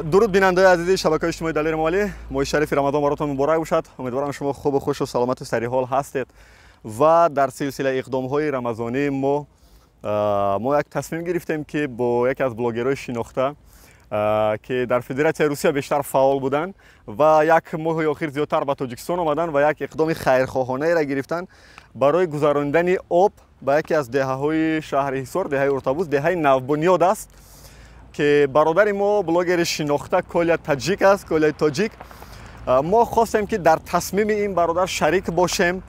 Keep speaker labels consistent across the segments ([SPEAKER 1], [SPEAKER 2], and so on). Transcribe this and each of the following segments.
[SPEAKER 1] Дуруд бинандаи азизи шабакаи иҷтимоии Далер Эмомалӣ. Моҳи шарифи Рамазон баротон муборак бошад. Умедворам шумо хубу хушу саломату сариҳол ҳастед ва дар силсилаи иқдомҳои рамазонии мо як тасмим гирифтем, ки бо яке аз блогерҳои шинохта, ки дар Федератсияи Русия бештар фаъол буданд ва як моҳи охир зиёдтар ба Тоҷикистон омаданд ва як иқдоми хайрхоҳонаеро гирифтанд барои гузарондани об ба яке аз деҳаҳои шаҳри Ҳисор, деҳаи Уртабуз, деҳаи навбунёд аст, ки бародари мо блогери шинохта Коля Таҷик аст, Коляи Тоҷик. Мо хостем, ки дар тасмими ин бародар шарик бошем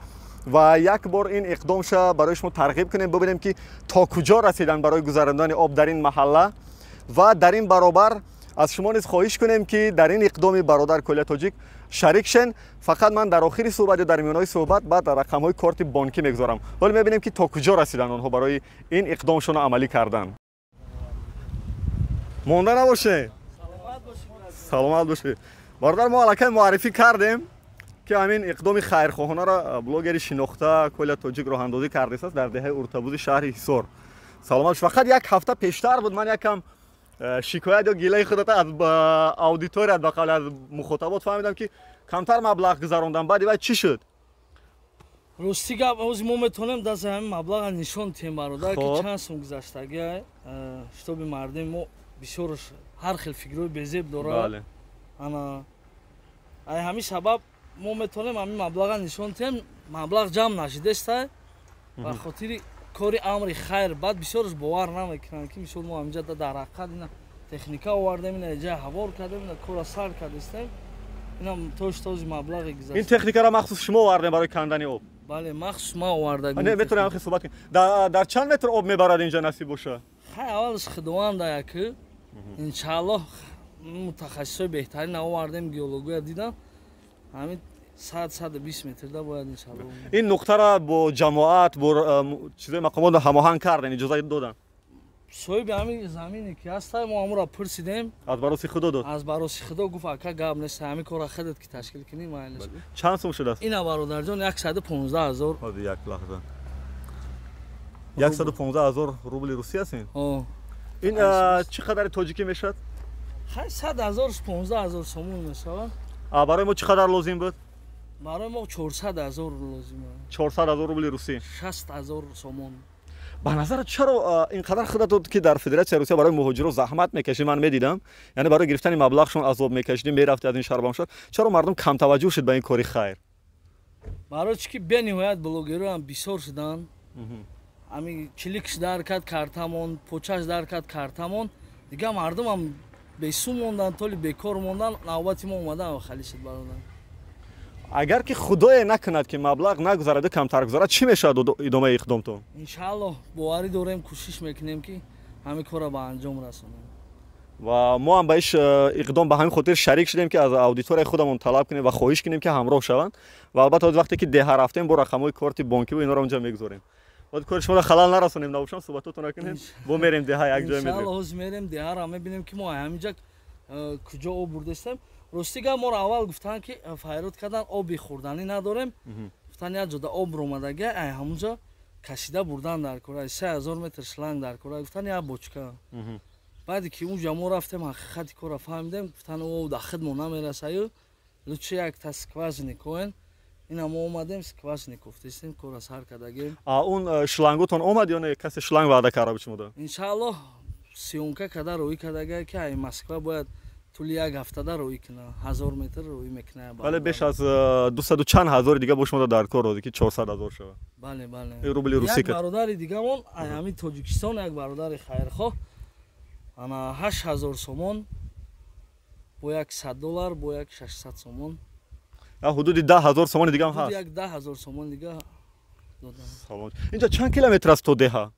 [SPEAKER 1] ва як бор ин иқдомша барои шумо тарғиб кунем, бибинем, ки то куҷо расидан барои гузарондани об дар ин маҳалла ва дар ин баробар аз шумо низ хоҳиш кунем, ки дар ин иқдоми бародар Коля Тоҷик шарик шен. Фақат ман дар охири суҳбат ё дар миёнаҳои суҳбат баъд рақамҳои корти бонкӣ мегузорам. Ҳоло мебинем, ки то куҷо расидан онҳо барои ин иқдомшонро амалӣ кардан. Монда набошед, саломат бошед, бародар. Мо аллакай муаррифӣ кардем, ки ҳамин иқдоми хайрхоҳонаро блогери шинохта Коля Тоҷик роҳандозӣ кардааст дар деҳаи Уртабузи шаҳри Ҳисор. Саломат. Фақат як ҳафта пештар буд, ман якам шикоят ё гилаи худата аз аудиторият, ба қавли аз мухотабот фаҳмидам, ки камтар маблағ гузарондам. Баъди вай чӣ шуд?
[SPEAKER 2] Рости гап, ҳозир мо метавонем дасти ҳамин маблаға нишон диҳем, бародар, ки чанд сум гузаштагӣ, шитоби мардуми мо бисёрш ҳар хел фикрҳои безеб дорад. Ана ай ҳамин сабаб мо метавонем ҳамин маблаға нишон диҳем. Маблағ ҷамъ нашидестай ба хотири кори амри хайр. Баъд бисёрш бовар намекунанд, ки мисол мо ҳаминҷа дар ҳақиқат ина техника овардем, ина ҷа ҳавор кардем, ина кора сар кардистем, инам тош-този маблағе гузашт.
[SPEAKER 1] Ин техникаро махсус шумо овардем барои кандани об?
[SPEAKER 2] Бале, махсус ма овардагим.
[SPEAKER 1] Не, метавонем ҳамин суҳбат кунем. Дар чанд метр об мебарад инҷа, насиб боша?
[SPEAKER 2] Хай, аввалш худованда яки, иншааллоҳ мутахассисои беҳтарин овардем, геологоя дидам, ҳамин 100-120 метрда бояд, иншааллоҳ.
[SPEAKER 1] Ин нуқтаро бо ҷамоат, бо чизои мақомот ҳамоҳанг кардем, иҷоза доданд?
[SPEAKER 2] Соҳиби ҳамин замине ки ҳаста, мо ҳамонро пурсидем.
[SPEAKER 1] Аз бароси худо дод?
[SPEAKER 2] Аз бароси худо гуфт: «Ака, гап нест, ҳамин корро худат ки ташкил кунӣ, майлаш».
[SPEAKER 1] Чанд сум шудааст?
[SPEAKER 2] Ина, бародарҷон, 115 000.
[SPEAKER 1] Ҳозир, як лаҳза. 115 000 рубли русӣ аст ин? Ин чӣ қадари тоҷикӣ мешавад?
[SPEAKER 2] Хай, 100 000-ш 15 000 сомон мешавад.
[SPEAKER 1] Барои мо чӣ қадар лозим буд?
[SPEAKER 2] Барои мо 400 000 лозим.
[SPEAKER 1] 400 000 рубли русӣ.
[SPEAKER 2] 60 000 сомон.
[SPEAKER 1] Ба назарат, чаро ин қадар худатон, ки дар Федератсияи Русия барои муҳоҷиро заҳмат мекашӣ, ман медидам, яъне барои гирифтани маблағшон азоб мекашидӣ, мерафтӣ аз ин шаҳр ба он шаҳр, чаро мардум камтаваҷҷӯҳ шуд ба ин кори хайр?
[SPEAKER 2] Барои чӣ ки бениҳоят блогерҳоам бисёр шуданд. Ҳамин чиликш дар кард картамон, почаш дар кард картамон, дигар мардумам бесум монданд, толи бекор монданд. Навбати мо омадан хали шуд, бародар.
[SPEAKER 1] Агар ки худое накунад, ки маблағ нагузараду камтар гузарад, чӣ мешавад идомаи иқдомтон?
[SPEAKER 2] Иншааллоҳ, боварӣ дорем, кӯшиш мекунем, ки ҳамин корро ба анҷом расонем.
[SPEAKER 1] Ва мо ҳам ба иш иқдом ба ҳамин хотир шарик шудем, ки аз аудиторияи худамон талаб кунем ва хоҳиш кунем, ки ҳамроҳ шаванд. Ва албатта, вақте ки деҳа рафтем, бо рақамҳои корти бонкиву инҳоро онҷа мегузорем. Бояд кори шуморо халал нарасонем, набошам, суҳбатотон накунем, бо мерем деҳа, як ҷое
[SPEAKER 2] медрем. Ҳозир мерем деҳаро мебинем, ки мо ҳаминҷа куҷо об бурдастем. Рости гап, моро аввал гуфтанд, ки файрод кардан, оби хӯрданӣ надорем. Гуфтанд, як ҷода об ромадаги, ай ҳамунҷо кашида бурдан дар кора, 3000 метр шланг дар кора. Гуфтанд, як бочка. Баъде ки унҷа мо рафтем, ҳақиқати корро фаҳмидем. Гуфтанд, о да хидмо намерасаю, лучше як та скважина коен. Ина мо омадем, скважина кофтестем, корро сар кардагем.
[SPEAKER 1] Он шланготон омад ё не? Касе шланг ваъда карда буд шумода?
[SPEAKER 2] Иншааллоҳ, съёмка карда роҳӣ кардага, ки ай Москва бояд тӯли як ҳафтада роҳӣ куна, 1000 метр роҳӣ мекуна.
[SPEAKER 1] Бале, беш аз дусаду чанд ҳазори дига бо шумо дар кор рози, ки 400 000 шавад.
[SPEAKER 2] Бале, бале.
[SPEAKER 1] Рубли русӣ.
[SPEAKER 2] Як бародари дигамон ай ҳамин Тоҷикистон, як бародари хайрхоҳ, ана 8000 сомон бо як 100 доллар, бо як 600 сомон.
[SPEAKER 1] Ҳудуди 10 000 сомони дигаам ҳаст.
[SPEAKER 2] Як 10 000 сомон дига додам.
[SPEAKER 1] Инҷа чанд километр аст то деҳа?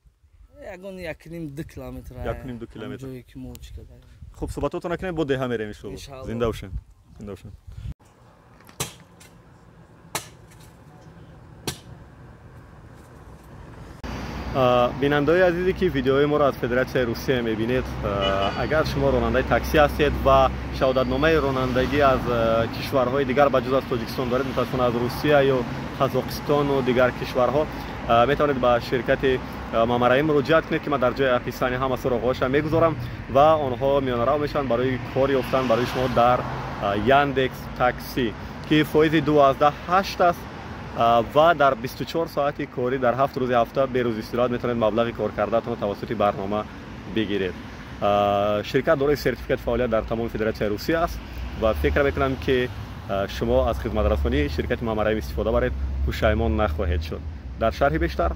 [SPEAKER 2] Ягон 1,5-2 километр.
[SPEAKER 1] 1,5-2 километр.
[SPEAKER 2] Ҷое ки мо чӣ кардем.
[SPEAKER 1] Хуб, суҳбатотон накунем, бо деҳа мерем, иншоалло. Зинда бошед, зинда бошед. Бинандаои азизе, ки видеои моро аз Федератсияи Русия мебинед, агар шумо ронандаи таксӣ ҳастед ва шаҳодатномаи ронандагӣ аз кишварҳои дигар ба ҷуз аз Тоҷикистон доред, мутаассифона аз Русия ё Қазоқистону дигар кишварҳо, метавонед ба ширкати Мамараим муроҷиат кунед, ки ман дар ҷои описания ҳама суроғҳояшро мегузорам ва онҳо миёнарав мешаванд барои кор ёфтан барои шумо дар Яндекс Такси, ки фоизи 2.8 аст ва дар 24 соати корӣ дар 7 рӯзи ҳафта бе рӯзи истироҳат метавонед маблағи коркардаатонро тавассути барнома бигиред. Ширкат дорои сертификати фаъолият дар тамоми Федератсияи Русия аст ва фикр мекунам, ки шумо аз хизматрасонии ширкати Мамараим истифода баред, пушаймон нахоҳед шуд. Дар шарҳи бештар,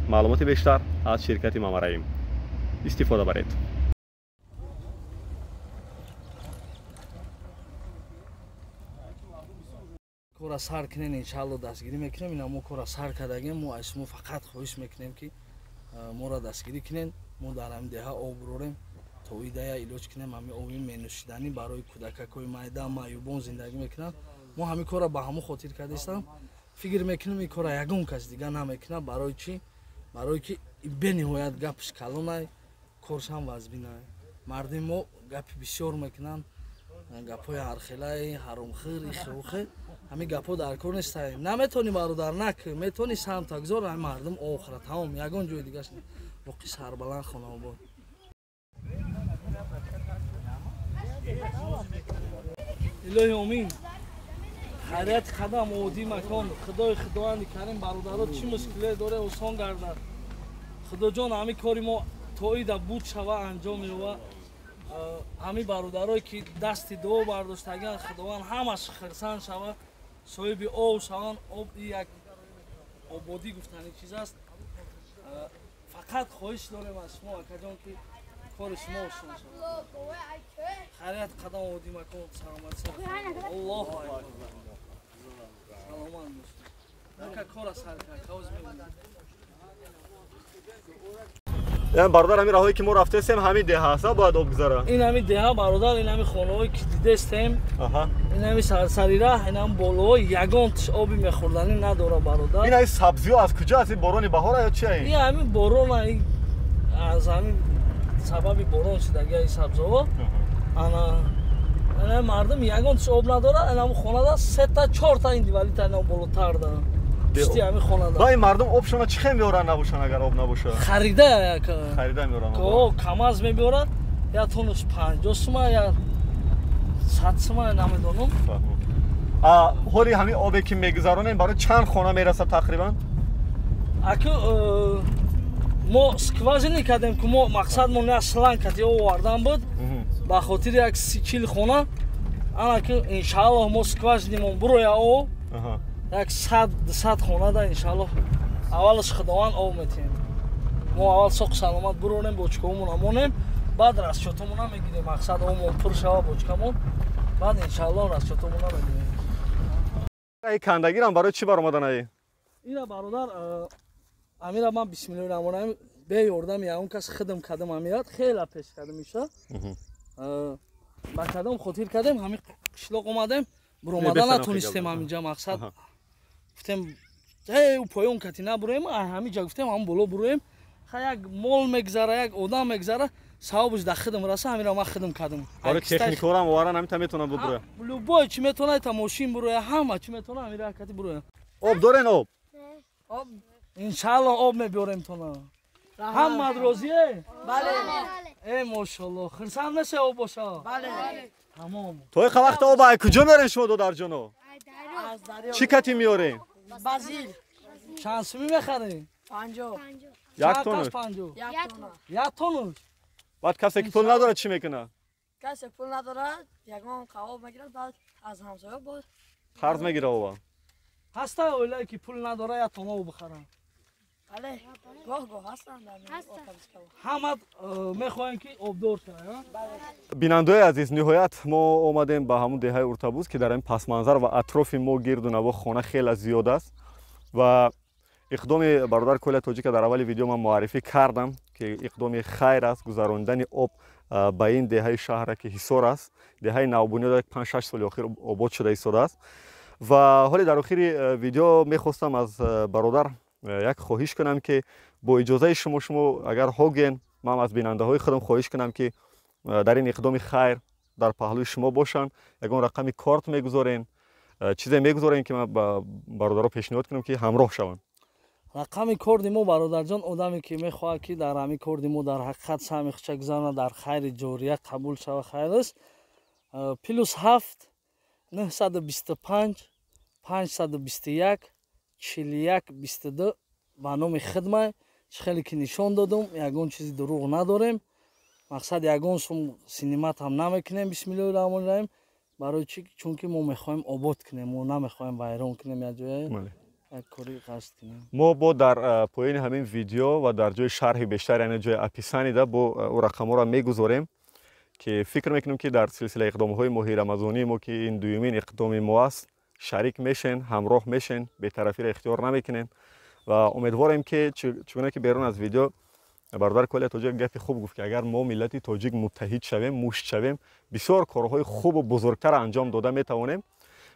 [SPEAKER 1] маълумоти бештар аз ширкати Мамараим истифода баред.
[SPEAKER 2] Кора сар кунен, иншаалло дастгирӣ мекунем. Ина мо кора сар кардагем, мо аз шумо фақат хоҳиш мекунем, ки моро дастгирӣ кунен. Мо дар ҳамин деҳа об бурорем, то идая илоҷ кунем ҳамин оби менӯшиданӣ барои кӯдакакҳои майда, маъюбон зиндагӣ мекунанд. Мо ҳамин корро ба ҳамон хотир кардастам. Фикр мекунем, ин корро ягон кас дига намекунад. Барои чӣ? Барои ки бениҳоят гапш калонай, коршам вазбинай. Мардуми мо гапи бисёр мекунанд, гапҳои ҳархелаи ҳаромхӯр, ихухе. Ҳамин гапҳо дар кор нестай. Наметавонӣ, бародар, накун, метавонӣ самта гузор, ҳамин мардум охира тамом, ягон ҷои дигаш боқӣ сарбаланд хонаобод. Илоҳи омин. Хайрияти қадам оддӣ макон. Худои Худованди Карим бародаро чӣ мушкиле доре осон гардад. Худоҷон, ҳамин кори мо то ида буд шава, анҷом ёва. Ҳамин бародарое ки дасти дуо бардоштагианд, Худованд ҳамаш хирсанд шава, соҳиби об шаванд. Об як ободӣ гуфтани чиз аст. Фақат хоҳиш дорем аз шумо, акаҷон, ки кори шумо осон шавад. Хайрият қадам оддӣ макон, саломат. Аллоҳу акбар. Саломат бошед. Ака кора сар кард, кавз мебинед.
[SPEAKER 1] Бародар, ҳамин роҳое ки мо рафтаистем, ҳамин деҳа аст, бояд об гузара.
[SPEAKER 2] Ин ҳамин деҳа, бародар, ин ҳамин хонаҳое ки дидестем, ин ҳамин сарсари раҳ, ин ҳам болоҳо ягон тиш оби мехӯрданӣ надора, бародар.
[SPEAKER 1] Ин ҳамин сабзиҳо аз куҷо аст? Ин борони баҳора ё чи?
[SPEAKER 2] Ин ҳамин борона, аз ҳамин сабаби борон шудаги ин сабзиҳо. Ана ина мардум ягон тиш об надора. Ин ҳамин хонада сета чорта индивалита ина болотар дара. Пишти ҳамин хонада.
[SPEAKER 1] Ва ин мардум обшона чӣ хел меоранд набошанд, агар об набошад?
[SPEAKER 2] Харида як.
[SPEAKER 1] Харида меоранд.
[SPEAKER 2] О, КамАЗ мебиёрад, я тонуш 50 сума, я 100 сума, намедонам.
[SPEAKER 1] А ҳоли ҳамин обе ки мегузаронем барои чанд хона мерасад тақрибан?
[SPEAKER 2] Аку мо скважина кардем, ки мо мақсадмон як шланг кати овардан буд ба хотири як 30-40 хона. Ана ки иншааллоҳ мо скважинамон буроя об, як 100-200 хонада иншааллоҳ аввалаш Худованд об метиҳем. Мо аввал соқ саломат буронем, бочкаҳомон амонем, баъд расчётомона мегирем. Мақсад обмон пур шава бочкамон, баъд иншааллоҳ расчётомона мегирем.
[SPEAKER 1] Ай кандагирам барои чӣ баромадан ай?
[SPEAKER 2] Ина бародар, амира ман бисмиллоҳир раҳмонир раҳим бе ёрдами ягон кас хидм кардам, амират хеле пеш кардам иша. Ба кадом хотир кардем, ҳамин қишлоқ омадем, буромада натонистем ҳаминҷа. Мақсад гуфтем, эй поён кати набуроем, ҳаминҷа гуфтем ҳам боло буроем. Ха як мол мегзара, як одам мегзара, савобаш дар хидм раса, ҳаминро ман хидм кардам.
[SPEAKER 1] Барои техникаҳоам оваран ҳамин метавонам бубуроя.
[SPEAKER 2] Любой чӣ метавонад, та мошин буроя, ҳама чӣ метавонад ҳамин кати буроя.
[SPEAKER 1] Об дорен об?
[SPEAKER 2] Об иншааллоҳ об мебиёрем тона. Ҳамат розие?
[SPEAKER 3] Бале.
[SPEAKER 2] Э мошаллоҳ, хирсанд меше об боша?
[SPEAKER 3] Бале.
[SPEAKER 2] Тамом.
[SPEAKER 1] То ин вақт об ай куҷо меорен шумо, додарҷоно?
[SPEAKER 3] Аз дарё.
[SPEAKER 1] Чӣ кати меорем?
[SPEAKER 3] Базил.
[SPEAKER 2] Чанд сумӣ мехарем?
[SPEAKER 3] 50.
[SPEAKER 1] Як тонуш?
[SPEAKER 3] Як тона.
[SPEAKER 2] Як тонуш?
[SPEAKER 1] Баъд касе ки пул надорад чӣ мекунад?
[SPEAKER 3] Касе пул надорад, ягон қавоб мегирад, баъд аз ҳамсоя боз
[SPEAKER 1] қарз мегирад оба.
[SPEAKER 2] Ҳаста оилае ки пул надорад, як тона об бихаранд?
[SPEAKER 3] Бале, гоҳ-гоҳ ҳастанд дар
[SPEAKER 2] ҳама мехоҳем ки обдор шавад.
[SPEAKER 1] Бинандаои азиз, ниҳоят мо омадем ба ҳамун деҳаи Уртабуз, ки дар ин пасманзар ва атрофи мо гирду наво хона хеле зиёд аст ва иқдоми бародар Коля Тоҷика дар аввали видео ман муаррифӣ кардам, ки иқдоми хайр аст, гузаронидани об ба ин деҳаи шаҳра, ки Ҳисор аст, деҳаи навбунёд, 5-6 соли охир обод шуда истодааст. Ва ҳоле дар охири видео мехостам аз бародар як хоҳиш кунам, ки бо иҷозаи шумо агар ҳоген, ман аз бинандаҳои худам хоҳиш кунам, ки дар ин иқдоми хайр дар паҳлӯи шумо бошанд. Ягон рақами корт мегузорем, чизе мегузорем, ки ман ба бародаро пешниҳод кунам, ки ҳамроҳ шаванд.
[SPEAKER 2] Рақами корди мо бародарҷон, одаме ки мехоҳад ки дар ҳамин корди мо дар ҳақиқат саҳми худша гузарона, дар хайри ҷория қабул шава, хайр аст. +7 925 521 41 22 ба номи хидмай. Чӣ хеле ки нишон додум, ягон чизи дурӯғ надорем. Мақсад ягон сум синимат ҳам намекунем. Бисмиллоҳи раҳмони раҳим. Барои чӣ? Чунки мо мехоҳем обод кунем, мо намехоҳем вайрон кунем, як ҷое як кори қасд кунем.
[SPEAKER 1] Мо бо дар поёни ҳамин видео ва дар ҷои шарҳи бештар, яъне ҷои описание да бо ӯ рақамҳоро мегузорем, ки фикр мекунем ки дар силсилаи иқдомҳои моҳи рамазонии мо, ки ин дуюмин иқдоми мо аст, шарик мешен, ҳамроҳ мешен, бетарафиро ихтиёр намекунем ва умедворем ки чунон ки берун аз видео бародар Коля Тоҷик гапи хуб гуфт, ки агар мо миллати тоҷик муттаҳид шавем, мушт шавем, бисёр корҳои хубу бузургтар анҷом дода метавонем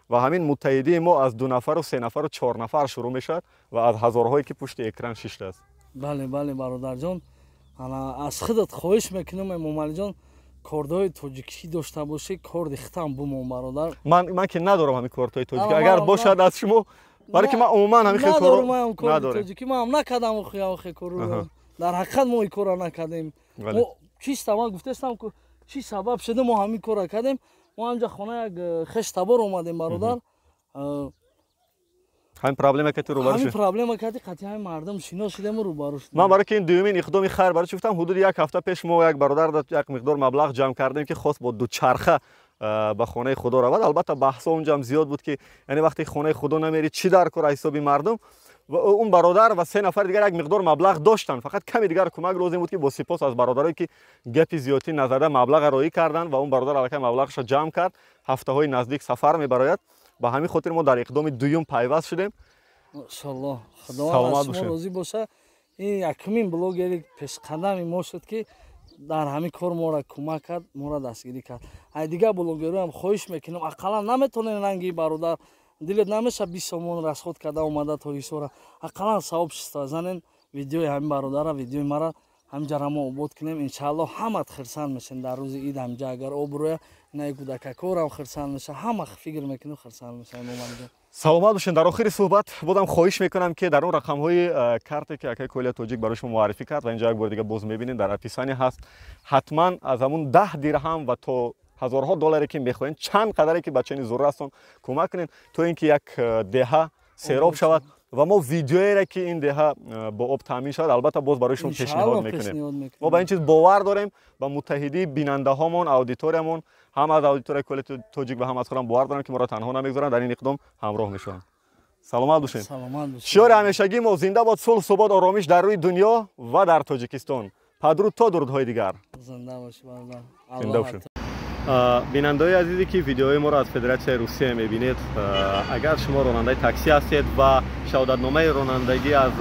[SPEAKER 1] ва ҳамин муттаҳидии мо аз 2 нафару 3 нафару 4 нафар шурӯъ мешавад ва аз ҳазорҳое ки пушти экран шиштааст.
[SPEAKER 2] Бале, бале бародарҷон, аз худат хоҳиш мекунам, Эмомалиҷон, кордҳои тоҷикӣ дошта бошӣ, корди хитам бумон бародар.
[SPEAKER 1] Ман ки надорам ҳамин кордҳои тоҷикӣ, агар бошад аз шумо, барои ки ман умуман ҳамин хел корро надорам.
[SPEAKER 2] Тоҷикӣ ман ҳам накардам, охи корро. Дар ҳақиқат мо ин корро накардем. Мо чиста, ман гуфтаистам, ки чӣ сабаб шуда мо ҳамин корро кардем. Мо ҳамҷа хона як хештабор омадем бародар.
[SPEAKER 1] Ҳамин проблема кати рӯбарӯ
[SPEAKER 2] шуд. Ҳамин проблема кати қатъи ҳамин мардум шинос шудем ва рӯбарӯ шудем.
[SPEAKER 1] Ман барои ки ин дуюмин иқдоми хайр барои чӣ гуфтам, ҳудуди як ҳафта пеш мо як бародар як миқдор маблағ ҷамъ кардем, ки хост бо дучарха ба хонаи худо равад. Албатта баҳсҳо унҷа ҳам зиёд буд, ки яъне вақте хонаи худо намери, чӣ дар кор аз ҳисоби мардум. Ва он бародар ва 3 нафари дигар як миқдор маблағ доштанд, фақат каме дигар кӯмак лозим буд, ки бо сипос аз бародарое ки гапи зиёдтӣ назада маблағ роӣ карданд ва он бародар аллакай маблағашро ҷамъ кард, ҳафтаҳои наздик сафар мебарояд. Ба ҳамин хотир мо дар иқдоми дуюм пайваст шудем.
[SPEAKER 2] Иншаллоҳ Худованд аз шумо розӣ бошад. Ин якумин блогери пешқадами мо шуд, ки дар ҳамин кор моро кӯмак кард, моро дастгирӣ кард. Ай дигар блогерҳоам хоҳиш мекунам, ақаллан наметавонед ранги бародар, дилет намеша 20 сомон расход карда омада то ҳисора, ақаллан савоб шиста занен видеои ҳамин бародара, видеои мара ҳамҷара мо обод кунем. Иншааллоҳ ҳамат хирсанд мешен дар рӯзи ид. Ҳамҷа агар об рӯя, инаи кӯдакакорам хирсанд меша, ҳама фикр мекунем хирсанд меша. Эмомалиҷон
[SPEAKER 1] саломат бошед. Дар охири суҳбат бодам хоҳиш мекунам, ки дар он рақамҳои карте ки акаи Коля Тоҷик барои шумо муаррифӣ кард ва инҷо як бори дига боз мебинед дар описание ҳаст, ҳатман аз ҳамун 10 дирҳам ва то ҳазорҳо долларе ки мехоҳед, чанд қадаре ки ба чунин зарур ҳастон кӯмак кунед, то ин ки як деҳа сероб шавад ва мо видеоере ки ин деҳа бо об таъмин шавад, албатта боз барои шумо пешниҳод мекунем. Мо ба ин чиз бовар дорем, ба муттаҳидии бинандаҳомон, аудиториямон, ҳам аз аудиторияи Коля Тоҷик ва ҳам аз худам бовар дорам, ки моро танҳо намегузоранд, дар ин иқдом ҳамроҳ мешаванд. Саломат бошед. Шиори ҳамешагии мо: зинда бод сулҳ, субот, оромиш дар рӯи дунё ва дар Тоҷикистон. Падруд то дурудҳои дигар.
[SPEAKER 2] Зинда бошед бародар.
[SPEAKER 1] Зинда бошед. Бинандаҳои азизе ки видеоҳои моро аз Федератсияи Русия мебинед, агар шумо ронандаи таксӣ ҳастед ва шаҳодатномаи ронандагӣ аз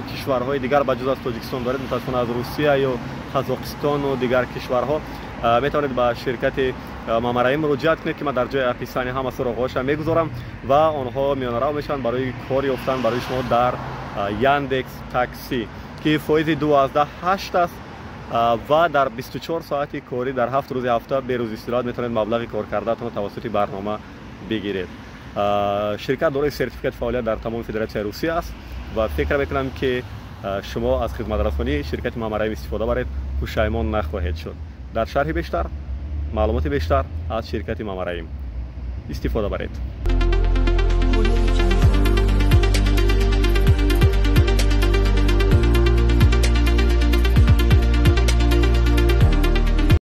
[SPEAKER 1] кишварҳои дигар ба ҷуз аз Тоҷикистон доред, мутаассифона аз Русия ё Қазоқистону дигар кишварҳо, метавонед ба ширкати Мамараим муроҷиат кунед, ки ман дар ҷои описание ҳама суроғҳояшро мегузорам ва онҳо миёнарав мешаванд барои кор ёфтан барои шумо дар Яндекс Такси, ки фоизи 2.8 аст ва дар 24 соати корӣ дар 7 рӯзи ҳафта берӯз истироҳат метавонед маблағи коркардаатонро тавассути барнома бигиред. Ширкат дорои сертификати фаъолият дар тамоми Федератсияи Русия аст ва фикр мекунам, ки шумо аз хизматрасонии ширкати Мамараим истифода баред, пушаймон нахоҳед шуд. Дар шарҳи бештар маълумоти бештар аз ширкати Мамараим истифода баред.